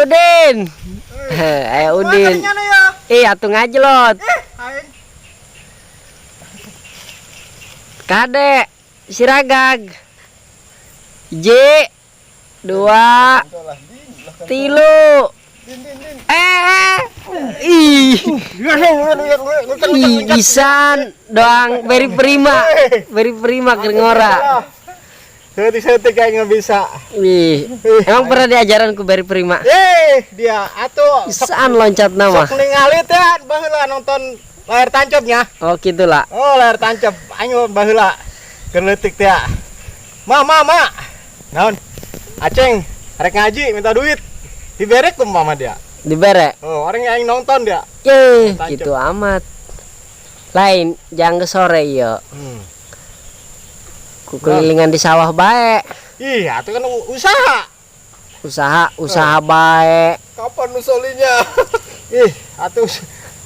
Udin. Ayo Udin. Ih, atuh ngajlot. Kade Siragag. J 2 3. Ih. Ih, bisan doang beri prima. Beri prima keur ngora. Setik-setik kayak nggak bisa. Ih, emang pernah diajaran ku beri prima? Dia atuh Bisaan loncat nama. Sok ningali teh baheula nonton layar tancapnya. Oh, gitulah. Oh, layar tancap aing baheula keur leutik teh. Ma, ma, ma. Naon? Aceng rek ngaji minta duit. Dibere ku mama dia. Dibere. Oh, orang yang nonton dia. Ye, gitu amat. Lain jangan ke sore ieu. Kelilingan di sawah bae. Iya, itu kan usaha. Usaha bae. Kapan usolinya? Ih, atuh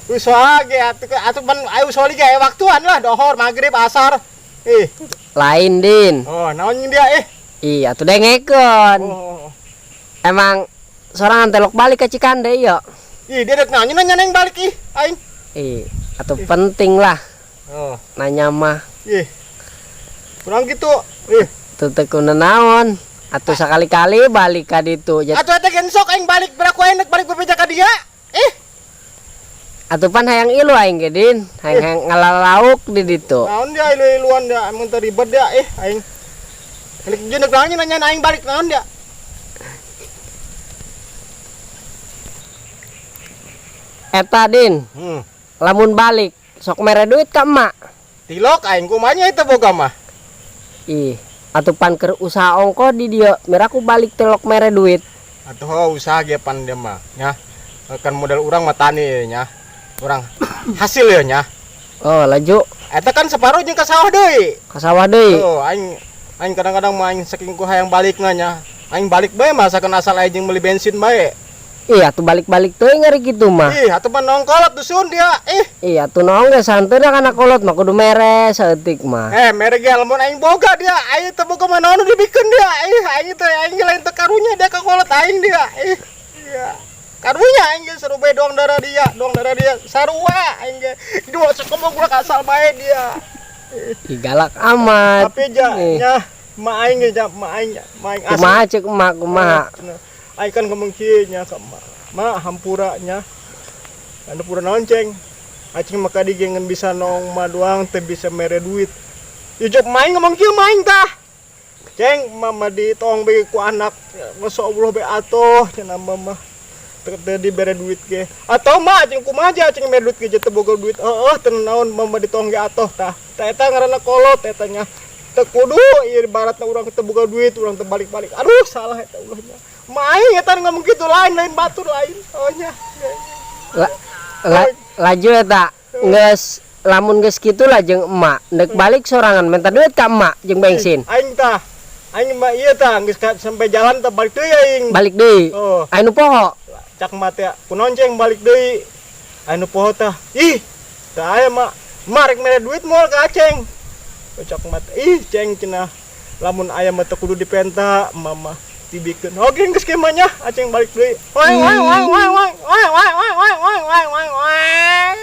usaha ge atuh pan ayo usoli ge waktuan lah dohor, maghrib, asar. Ih. Lain, Din. Oh, naon dia eh? Iya, atuh dengekeun. Oh. Emang sorangan telok balik ke Cikande ieu. Ih, dia rek nanya nanya neng balik ih, aing. Ih, atuh penting lah. Oh. Nanya mah. Ih. Kurang gitu. Ih. Teu teu kunaon. Atuh sakali-kali balik ka ditu. Atuh eta gen sok aing balik beraku aing balik bebeja ka dia. Ih. Atuh pan hayang ilu aing ge, Din. Hayang ngalalauk di ditu. Naon dia ilu-iluan dia mun teu ribet dia ih aing. Balik jeung nanya nanya aing balik naon dia. Eta, Din. Lamun balik sok mere duit ka emak. Tilok aing kumanya itu boga mah. Ih, atuh pan keur usaha ongkoh di dieu, meraku balik tilok mere duit. Atuh usaha ge pan dia mah nya. Kan modal urang mah tani nya. Urang hasil ya nya. Oh, laju. Eta kan separuh jeung ka sawah deui. Ka sawah deui. Oh, aing kadang-kadang mah aing saking ku hayang balikna nya. Aing balik bae mah sakeun asal aing jeung meuli bensin bae. Ih, atuh balik-balik teuing ari kitu mah. Ih, atuh mah nongkolot dusun dia. Ih. Ih, atuh naon ge santeuna kana kolot mah kudu mere saeutik mah. Mere ge lamun aing boga dia. Aing teu boga mah naon dibikeun dia. Ih, aing teh aing lain teu karunya dia ka kolot aing dia. Ih. Iya. Karunya aing ge seru bae doang darah dia, doang darah dia. Sarua aing ge. Dua sakomo gua kasal bae dia. Ih, galak amat. Tapi ja nya ma aing ge ja ma aing ma aing asli. Kumaha ceuk emak kumaha? Aing kan ngomong kieu nya ka emak. Ma hampura nya. Anu pura naon ceng? Acing maka di gengen bisa nong ma doang teu bisa mere duit. Ijop main ngomong kieu main tah. Ceng mama ditong bae ku anak. Masya Allah bae atuh cenah mama. Teu dibere duit ge. Atau ma acing kumaha aja acing mere duit ge teu boga duit. Heueuh teu naon mama ditong ge atuh tah. Tah eta ngaranna kolot eta nya. Teu kudu ieu ibaratna urang teu boga duit, urang teu balik-balik. Aduh salah eta ulahnya. Main eta ngomong kitu lain lain batur lain. Oh nya. Laju eta geus lamun geus kitu lah jeung emak ndek balik sorangan minta duit ka emak jeung bensin. Aing tah. Aing mah ieu tah geus sampai jalan tah balik deui aing. Balik deui. Oh. Anu poho. Cak mah teh kunaon ceng balik deui. Anu poho tah. Ih, tah aya mah marek mere duit moal ka Aceng. Cak mah teh ih ceng cenah lamun aya mah teu kudu dipenta mama dibikeun. Oke geus kieu mah nya Aceng balik deui. Wang wang wang wang wang wang wang wang wang wang wang wang.